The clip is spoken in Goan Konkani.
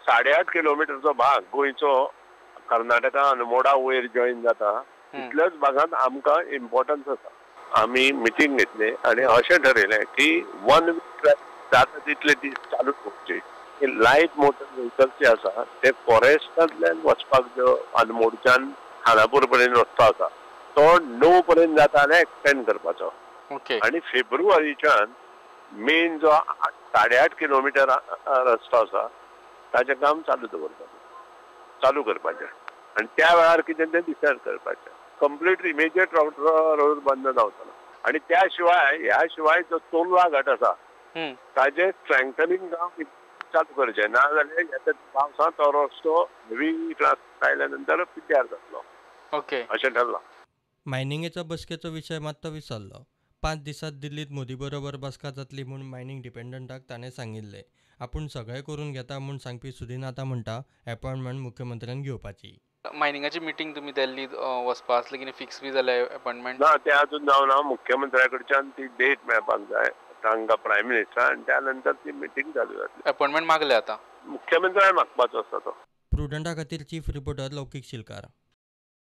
8.5 किलोमिटरचो भाग गोंयचो कर्नाटका अनमोडा वयर जॉईन जाता तितल्याच भागांत आमकां इम्पॉर्टन्स आसा. आमी मिटींग घेतली आनी अशें ठरयलें की वन वे ट्रॅफिक जाता तितले दीस चालू दवरची. लायट मोटर व्हेकल्स जे आसा ते फॉरेस्टांतल्यान वचपाक जो अनमोडच्यान खानापूर पर्यंत रस्तो आसा तो 9 पर्यंत जाता जाल्यार एक्सटेंड करपाचो. आनी फेब्रुवारीच्यान मेन जो 8.5 किलोमिटर रस्तो आसा ताचें काम चालू दवरपाचें, चालू करपाचें आनी त्या वेळार कितें तें डिसायड करपाचें. कंप्लीट इमिजिएट रोड बंद जावचो ना. आनी त्या शिवाय ह्या शिवाय जो चोर्ला घाट आसा ताजें स्ट्रेंथनिंग काम चालू करचें, ना जाल्यार येता पावसांत तो रस्तो हेवी ट्राफीक आयल्या नंतर पिड्ड्यार जातलो. ओके, अशें ठरलां. मायनिंगेचो बसकेचो विशय मात तो विसरलो. 5 दिसांत दिल्लीत मोदी बरोबर बसका जातली म्हूण मायनिंग डिपेंडंटाक ताणें सांगिल्लें. आपूण सगळें करून घेता म्हूण सांगपी सुदीन आतां म्हणटा अपॉयंटमेंट मुख्यमंत्र्यान घेवपाची. मायनिंगाची मिटींग तुमी दिल्लीत वचपा आसली कितें फिक्स बी जालें अपॉयंटमेंट? ना, तें अजून जावना. मुख्यमंत्र्या कडच्यान ती डेट मेळपाक जाय तांकां प्रायम मिनिस्टर, आनी त्या नंतर ती मिटींग चालू जातली. अपॉयंटमेंट मागले आतां मुख्यमंत्र्यान मागपाचो आसा तो. प्रुडंटा खातीर चीफ रिपोर्टर लौकीक शिलकार.